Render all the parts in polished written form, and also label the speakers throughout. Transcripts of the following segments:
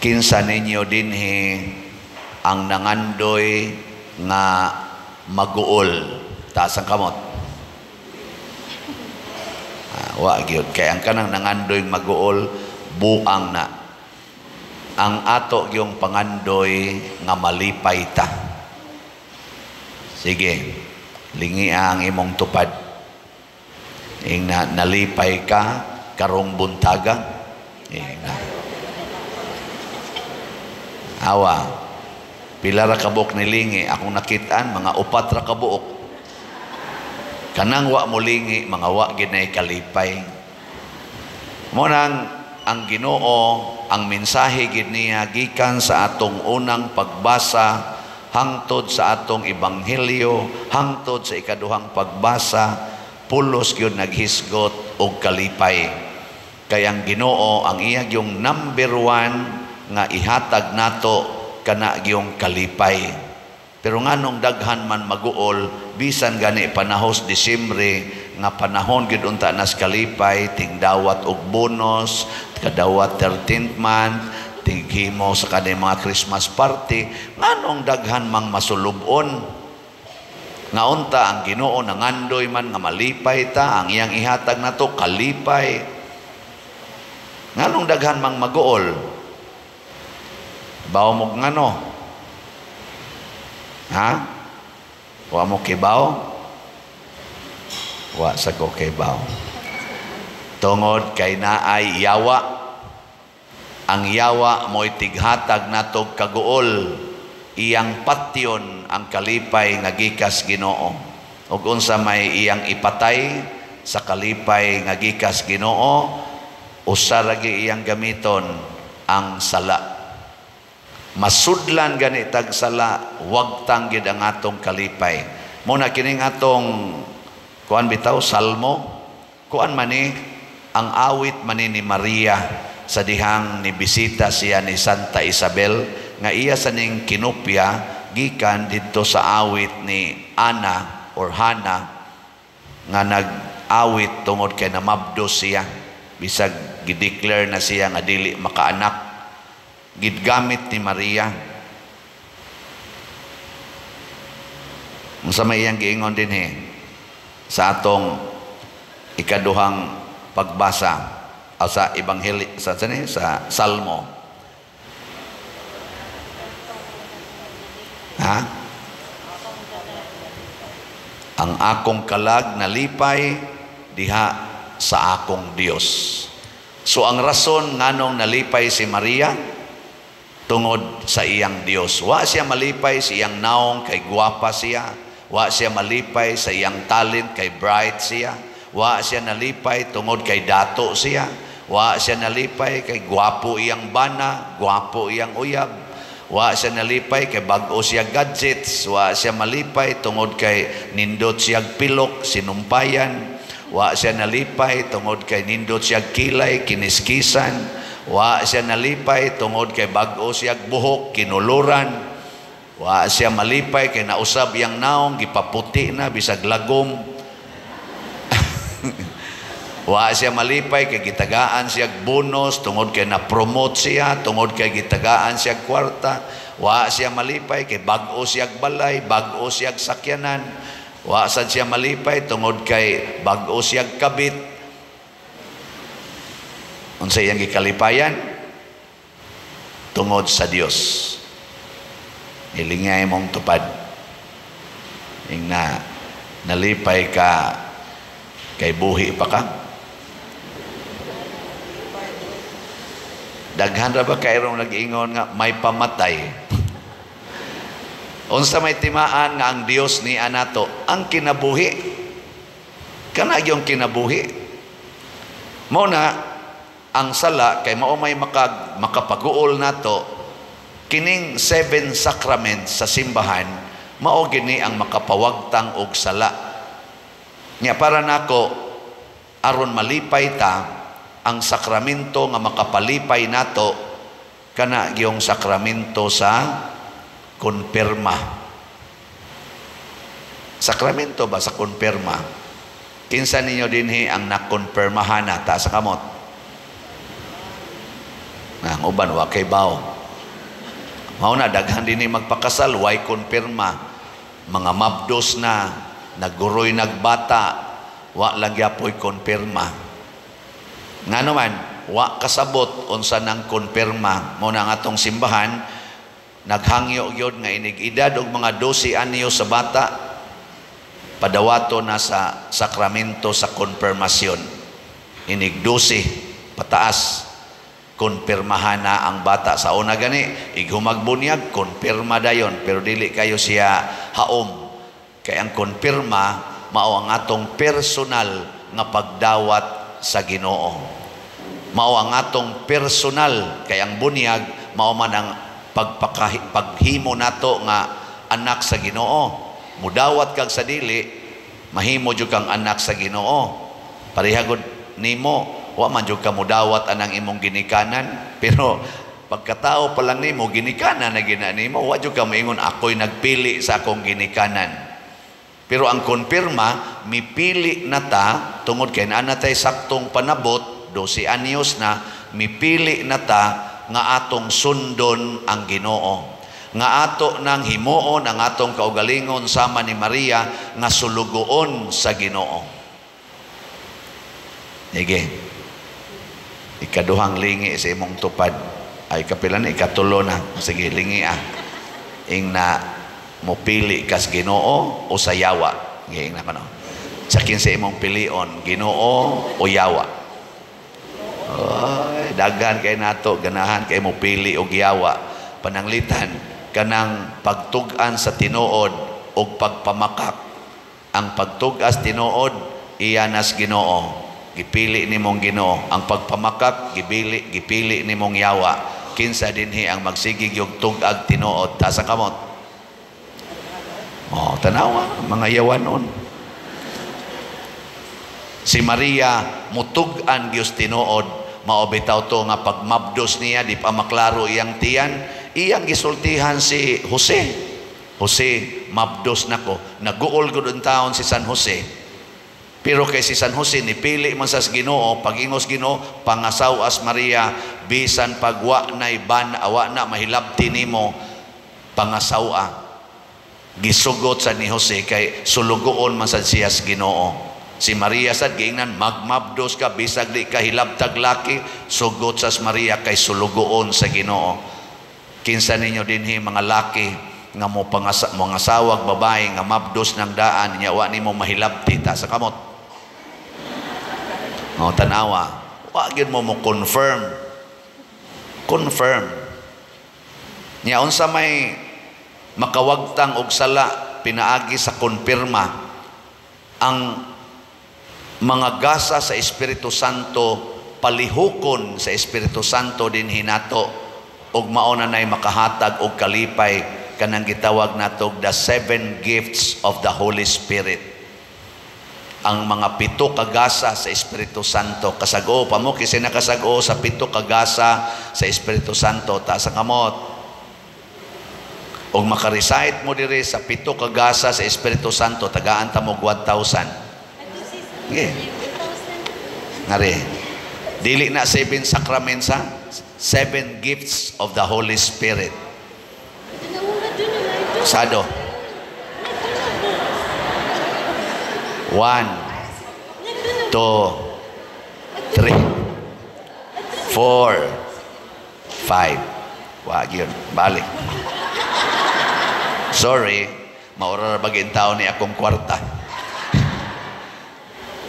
Speaker 1: Kinsa ninyo dinhi ang nangandoy nga maguol? Taas ang kamot. Ah, wa gyud, kay ang kanang nangandoy maguol, buang na. Ang ato gyung pangandoy nga malipay ta. Sige, lingi ang imong tupad. Ing na, nalipay ka karong buntaga? Ing na. Awa, pila ra kabuok nilingi? Akong nakitaan, mga upat ra kabuok. Kanang wa mo lingi, mga wa gid nay kalipay. Mo nang ang Ginoo, ang mensahe gid niya gikan sa atong unang pagbasa hangtod sa atong ebanghelyo, hangtod sa ikaduhang pagbasa, pulos gyud naghisgot og kalipay. Kay ang Ginoo, ang iya gyung number one nga ihatag nato, kana gyung kalipay. Pero nganong daghan man maguol bisan gani panahos Disyembre nga panahon gyud unta nas kalipay, tingdawat og bonus, kadawat 13th month, tighimo sa kanang mga Christmas party, nganong daghan mang masulubon? Nga unta ang Ginoo nangandoy man nga malipay ta, ang iyang ihatag nato kalipay. Nganong daghan mang maguol? Bawo mo ngano? Ha? Wa mo kibaw? Wa sa ko kibaw. Tungod kay naay yawa. Ang yawa mo'y tighatag natog kaguol. Iyang patyon ang kalipay nga gikas Ginoo. Ug unsa may iyang ipatay sa kalipay nga gikas Ginoo, usa ra iyang gamiton, ang sala. Masudlan gani tag sala, wagtang gid ang atong kalipay. Mo na kining atong kuan bitaw, salmo, kuan man ni, ang awit man ni Maria sa dihang ni bisita siya ni Santa Isabel, nga iya sa ning kinopya gikan didto sa awit ni Ana or Hana nga nag-awit tungod kay namabdo siya bisag gideclare na siya nga dili makaanak. Gidgamit ni Maria. Unsa may iyang giingon dinhi sa atong ikaduhang pagbasa o sa ebanghelyo, sa Salmo? Ha? Ang akong kalag nalipay diha sa akong Dios. So ang rason nganong nalipay si Maria, tungod sa iyang Dios. Wa siya malipay sa iyang naong kay gwapa siya. Wa siya malipay sa iyang talent kay bright siya. Wa siya nalipay tungod kay dato siya. Wa siya nalipay kay gwapo iyang bana, gwapo iyang uyab. Wa siya nalipay kay bag-o siya gadgets. Wa siya malipay tungod kay nindot siya pilok, sinumpayan. Wa siya nalipay tungod kay nindot siya kilay, kiniskisan. Wa siya nalipay tungod kay bag-o siya buhok, kinuluran. Wa siya malipay kay nausab iyang naong, gipaputi na bisag lagom. Wa siya malipay kay gitagaan siya bonus tungod kay na-promote siya, tungod kay gitagaan siya kwarta. Wa siya malipay kay bag-o siya balay, bag-o siya sakyanan. Wa sad siya malipay tungod kay bag-o siya kabit. Unsa iyang gikalipayan? Tungod sa Dios. Hilingay mong tupad. Ing na nalipay ka kay buhi pa ka. Daghan ra ba kayrong nag-ingon nga may pamatay? Unsa may timaan nga ang Dios ni anato? Ang kinabuhi. Kana gyung kinabuhi. Mao na ang sala kay mao may makapaguol nato, kining 7 sacraments sa simbahan mao gini ang makapawagtang og sala. Nya para nako, aron malipay ta, ang sakramento nga makapalipay nato kana gyung sakramento sa konpirma. Sakramento ba sa konpirma? Kinsa ninyo dinhi ang nakonpirmahan na? Taas sa kamot. Ang uban wa kay bao. Mao na daghan dinhi magpakasal way konpirma. Mga mabdos na, nagguroy nagbata, wa lang gyapoy konpirma. Ngano man, wa kasabot unsa nang konpirma. Mao na ang atong simbahan naghangyo gyud nga inig edad og mga 12 anyo sa bata, padawato na sa sakramento sa konfirmasyon. Inig 12 pataas, konpirmahan na ang bata. Sa una gani, ighumagbuniyag, konpirma dayon, pero dili kayo siya haom. Kay ang konpirma, mao ang atong personal nga pagdawat sa Ginoo. Mao ang atong personal, kay ang bunyag, mao man ang paghimo nato nga anak sa Ginoo. Mudawat kag sa dili, mahimo jud kang anak sa Ginoo. Pareha gud nimo, wa man jud ka mudawat anang imong ginikanan, pero pagkatao pa lang nimo, ginikanan na gina nimo, wa jud ka moingon ako'y nagpili sa akong ginikanan. Pero ang konpirma, mipili na ta tungod kay naa na tay saktong panabot, 12 anyos na, mipili na ta nga atong sundon ang Ginoo. Nga ato nang himuon ang atong kaugalingon sama ni Maria nga sulugoon sa Ginoo. Sige. Ikaduhang lingi sa imong tupad. Ay kapila na, ikatulo na. Sige, lingi ah. Ing na mopili kas Ginoo o sa yawa. Sige, ing na kano. Sa kinsa imong pilion, Ginoo o yawa? Ay, daghan kay nato, ganahan kay mo pili og yawa. Pananglitan kanang pagtug-an sa tinuod og pagpamakak. Ang pagtug-as tinuod iya nas Ginoo. Gipili nimong Ginoo. Ang pagpamakak gipili nimong yawa. Kinsa dinhi ang magsigig og tug-ag tinuod? Taas ang kamot. Oh, tanawa mga yawanon. Si Maria mutug-an Dios tinuod, mao bitaw to nga pagmabdos niya di pa maklaro iyang tiyan, iyang gisultihan si Jose. Jose, mabdos nako. Naguol gud ang taon si San Jose. Pero kay si San Jose nipili man sa Ginoo, pag-ingos Ginoo, pangasaw-as Maria, bisan pagwa nay ban awa na mahilabti nimo, pangasaw-a. Gisugot sa ni Jose kay sulugoon man sad siya sa Ginoo. Si Maria sad giingnan magmabdos ka bisag di ka hilabtag laki, sugot sa Maria kay sulugoon sa Ginoo. Kinsa ninyo dinhi mga laki nga mo mga asawag babae nga mabdos ng daan nya wa nimo mahilabti, ta sa kamot. O tanawa, wa gyud mo mo confirm. Confirm. Nya unsa may makawagtang og sala pinaagi sa konpirma, ang mga gasa sa Espiritu Santo palihukon sa Espiritu Santo dinhi nato og mao na nay makahatag og kalipay kanang gitawag nato the seven gifts of the Holy Spirit. Ang mga 7 kagasa sa Espiritu Santo. Kasag-o pa mo kasi nakasag-o sa 7 kagasa sa Espiritu Santo. Taas ang kamot. Og makarecite mo diri sa 7 kagasa sa Espiritu Santo, tagaan ta mo 1,000. Okay. Ngari. Dili na 7 sacraments ha? 7 gifts of the Holy Spirit. Sado. 1, 2, 3, 4, 5. Wag yun. Balik. Sorry. Maura na baging tao ni akong kwarta.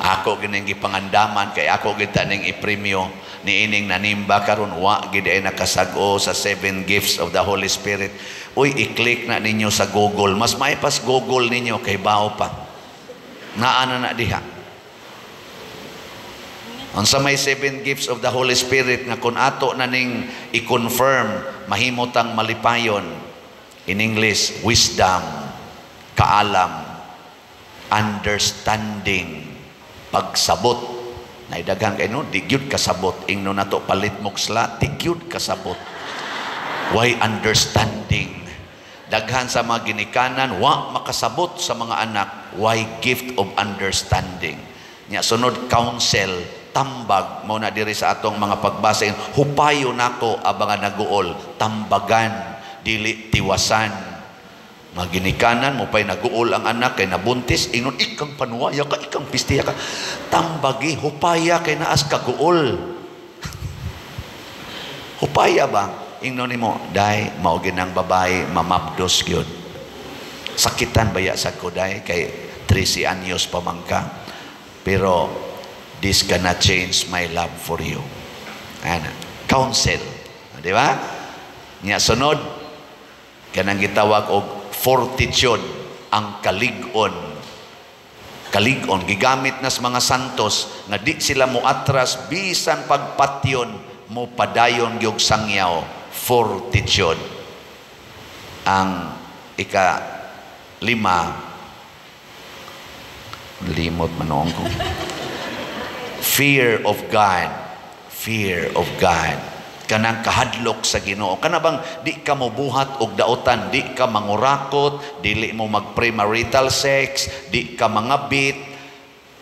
Speaker 1: Ako gining gipangandaman kay ako gid ning ipremyo niining nanimba karon wa gid ay nakasag-o sa 7 gifts of the Holy Spirit. Uy, i-click na ninyo sa Google. Mas maipas Google ninyo kay bao pa. Naa na na diha. Unsa may 7 gifts of the Holy Spirit nga kun ato na ning i-confirm mahimo tang malipayon. In English, wisdom, kaalam, understanding, pagsabot. Naidaghan kay no, di gyud kasabot. Ingno nato palit mo sla, di gyud kasabot. Why understanding? Daghan sa mga ginikanan, wa makasabot sa mga anak. Why gift of understanding? Nya sunod counsel, tambag mao na diri sa atong mga pagbasa. Hupayo nako abangan naguol, tambagan. Dili tiwasan. Maginikanan mo pa'y naguol ang anak kay nabuntis, ingon, "Ikang panuwaya ka, ikang pistiya ka." Tambagi, hupaya kay naas kaguol. Hupaya ba? Ingnon nimo, "Day, mao ginang babae, mamabdos gyud. Sakitan baya sa ko, day, kay 13 anyos pa man ka. Pero this cannot change my love for you." Ana, counsel. Di ba? Nya sunod, kanang gitawag og fortitude, ang kalig-on. Kalig-on, gigamit nas mga santos nga di sila moatras bisan pagpatyon, mo padayon gyud sangyaw, fortitude. Ang ika lima, limot manoong ko. Fear of God. Fear of God. Kanang kahadlok sa Ginoo. Kana bang di ka mobuhat og dautan, di ka mangurakot, dili mo mag-premarital sex, di ka mangabit,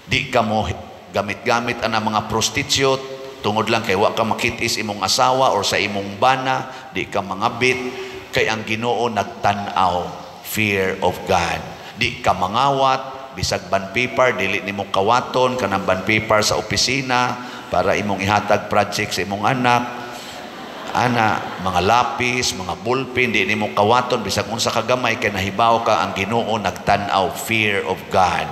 Speaker 1: di ka mo gamit-gamit ana mga prostitute, tungod lang kay wa ka makitis imong asawa or sa imong bana, di ka mangabit, kay ang Ginoo nagtan-aw. Fear of God. Di ka mangawat, bisag bond paper, dili nimo kawaton kanang bond paper sa opisina para imong ihatag project sa imong anak. Ana, mga lapis, mga ballpen, di nimo kawaton bisag unsa ka gamay kay nahibaw ka ang Ginoo nagtan-aw, fear of God.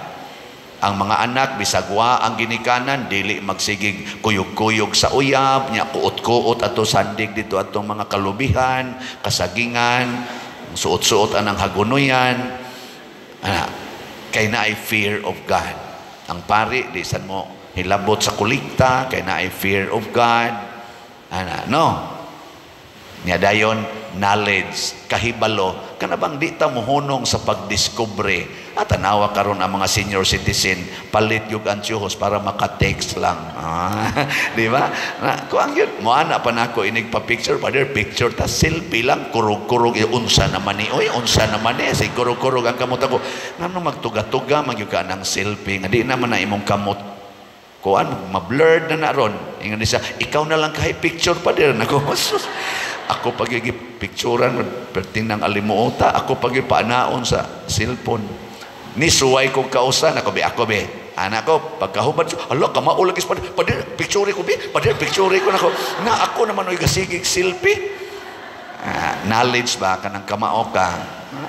Speaker 1: Ang mga anak, bisag wa ang ginikanan, dili magsigig kuyog-kuyog sa uyab, nya kuot-kuot ato sandig dito atong mga kalubihan, kasagingan, suot-suot anang hagunoyan. Ana, kay naay fear of God. Ang pari, di san mo hilabot sa kolekta, kay naay fear of God. Ana, no? Nya dayon, knowledge, kahibalo, kana bang di ta mohunong sa pagdiskubre? At tanawa karon ang mga senior citizen, palit yung antiyuhos para maka-text lang. Ah, di ba? Na, kuang yun, mo ana pa nako inig pa picture, "Father, picture ta." Selfie lang, kurog-kurog, eh, unsa naman ni, oy, unsa naman ni, say kurog-kurog ang kamot ako. Ngano magtuga-tuga man gyud ka ng selfie, nga di naman na imong kamot kuan, ma-blurred na na ron. Ingon siya, "Ikaw na lang kahit picture pa din." Ako, sus, ako pag picturean, perting ng alimuota, ako pag paanaon sa cellphone. Ni suway ko kausan, ako be, ako be. Anak ko, pagkahubad, "Ala, kamao lagi pa, pader, picture ko be, pader, picture ko nako." Na ako naman oy gasigig selfie. Ah, knowledge ba, kanang kamao ka.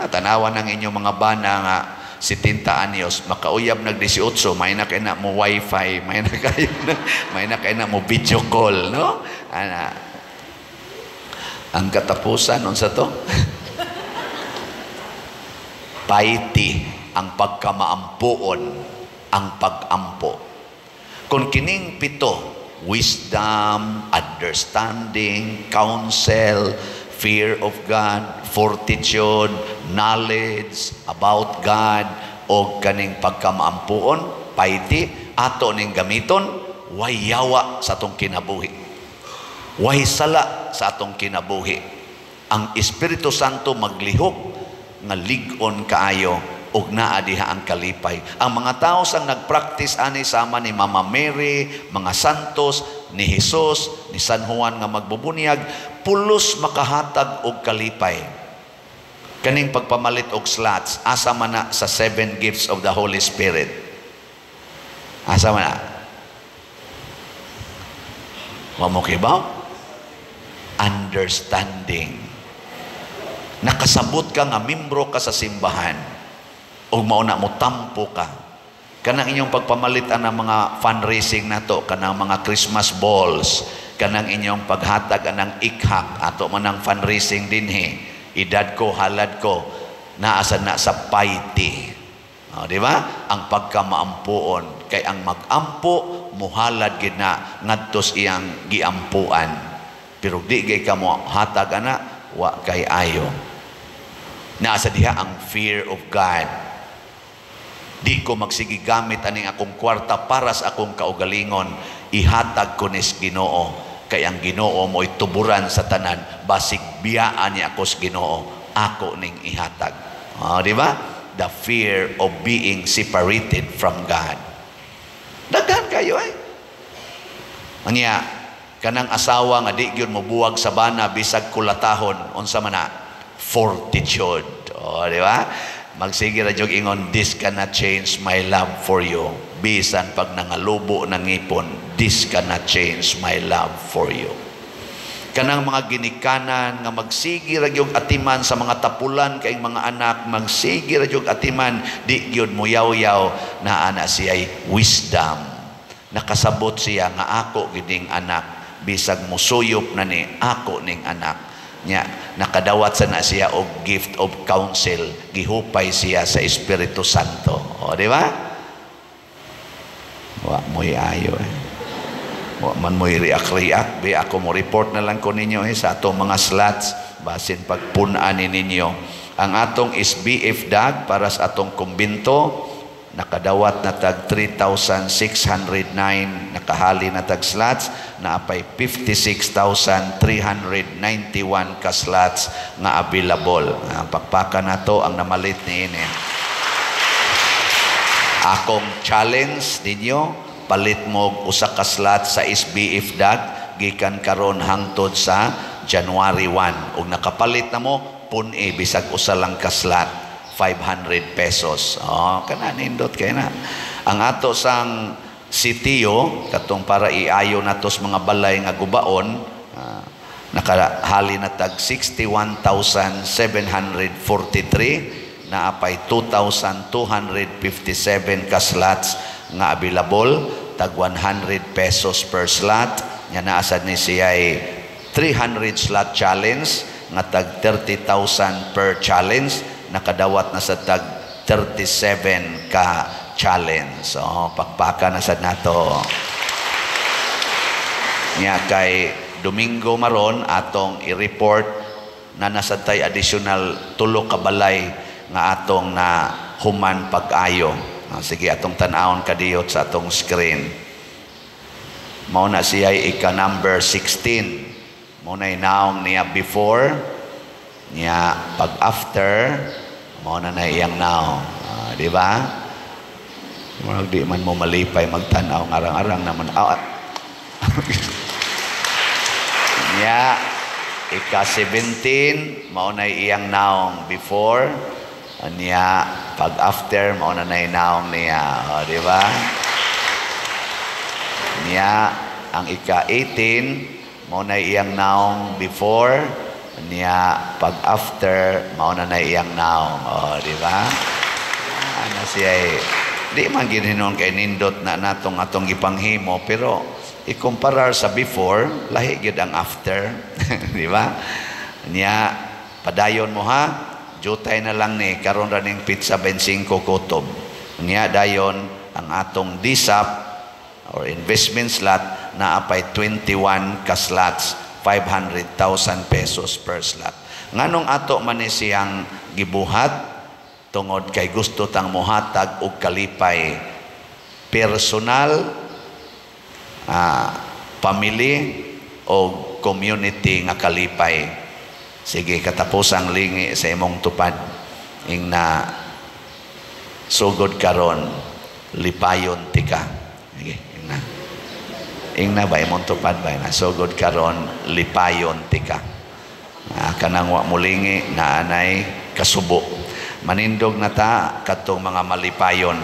Speaker 1: Ah, tanawa ng inyong mga bana nga 70 anyos, makauyab nag 18, may na kay na mo wifi, may na kay na mo video call, no? Ana. Ang katapusan, unsa to? Piety, ang pagkamaampuon, ang pagampo. Kung kining pito, wisdom, understanding, counsel, fear of God, fortitude, knowledge about God, o kaning pagkamaampuon, piety, ato ning gamiton, way yawa sa atong kinabuhi. Way sala sa atong kinabuhi. Ang Espiritu Santo maglihok nga lig-on kaayo ug naa diha ang kalipay. Ang mga tao sang nagpractice ani sama ni Mama Mary, mga santos, ni Jesus, ni San Juan nga magbubunyag, pulos makahatag og kalipay. Kaning pagpamalit og slots, asa man na sa seven gifts of the Holy Spirit? Asa man na? Wa mo kibaw? Understanding. Nakasabot ka nga membro ka sa simbahan o mao na mo tampo ka. Kanang inyong pagpamalit ang mga fundraising nato, kanang mga Christmas balls, kanang inyong paghatag anang ikhak, ato man ang fundraising dinhi. Edad ko, halad ko, naasa na sa piety. O, di ba? Ang pagkamaampuon. Kay ang magampo, muhalad gid na ngadtos iyang giampuan. Pero di gay ka mo hatag ana, wa kay ayo. Naasa diha ang fear of God. Di ko magsigi gamit aning akong kwarta para sa akong kaugalingon. Ihatag ko nis Ginoo. Kay ang Ginoo mo'y tuburan sa tanan. Basig biyaan niya ako sa Ginoo. Ako ning ihatag. Oh, di ba? The fear of being separated from God. Daghan kayo eh. Anya, kanang asawa nga di gyud mobuwag sa bana bisag kulatahon, unsa man na? Fortitude. O, di ba? Magsige ra jud ingon, "This cannot change my love for you." Bisan pag nangalubo ng ngipon, this cannot change my love for you. Kanang mga ginikanan nga magsige ra gyud atiman sa mga tapulan kay mga anak, magsige ra gyud atiman, di gyud moyaw-yaw, naa na siya'y wisdom. Nakasabot siya nga ako gining anak, bisag musuyop na ni, ako ning anak. Nya nakadawat sa na siya og gift of counsel, gihupay siya sa Espiritu Santo. O, di ba? Wa mo'y ayo eh. Wa man mo'y react-react. Be, ako mo report na lang ko ninyo eh, sa atong mga slots, basin pagpun-an ni ninyo. Ang atong SBF DAG para sa atong kumbinto, nakadawat na tag 3,609, nakahali na tag slots, naapay 56,391 ka slots nga available. Ang pakpakan nato ang namalit ni ini. Akong challenge ninyo, palit mo usa ka slot sa SBF DAG gikan karon hangtod sa January 1. Ug nakapalit na mo, pun-i bisag usa lang ka slot, 500 pesos. Oh, kana nindot kay na. Ang ato sang sitio katong para iayo nato sa mga balay nga gubaon, nakahali na tag 61,743, naapay 2,257 ka slots nga available, tag 100 pesos per slot. Nga naa sad ni siya ay 300 slot challenge nga tag 30,000 per challenge, nakadawat na sa tag 37 ka challenge. So pakpaka na sad nato. Nya kay Domingo maron atong i-report na nasa tay additional tulo ka balay nga atong na human pag-ayo. Sige, atong tan-awon kadiyot sa atong screen. Mao na siya ika number 16. Mao na naong niya before niya, pag after mao na na iyang naong. Di ba? Murag di man mo malipay magtan-aw, ngarang-arang naman. Niya ika 17, mao na iyang naong before niya, pag after mao na nay naong niya. O, di ba? Niya ang ika 18, mao na iyang naong before niya, pag after mao na nay iyang naong. O, di ba? Ana siya eh, di man gininon kay nindot na natong atong gipanghimo, pero ikumparar sa before, lahi gyud ang after. Di ba? Niya padayon mo ha, jutay na lang ni karon ra ning pizza 25 kutob. Niya dayon ang atong DSAP or investment slot, naapay 21 ka slots, 500,000 pesos per slot. Nganong ato man ni siyang gibuhat? Tungod kay gusto tang mohatag og kalipay personal, family o community nga kalipay. Sige, katapusang lingi sa imong tupad, ing na sugod karon lipayon tika. Sige, ing na. Ing na ba imong tupad ba na sugod karon lipayon tika. Kanang wa mulingi na anay kasubo. Manindog na ta katong mga malipayon.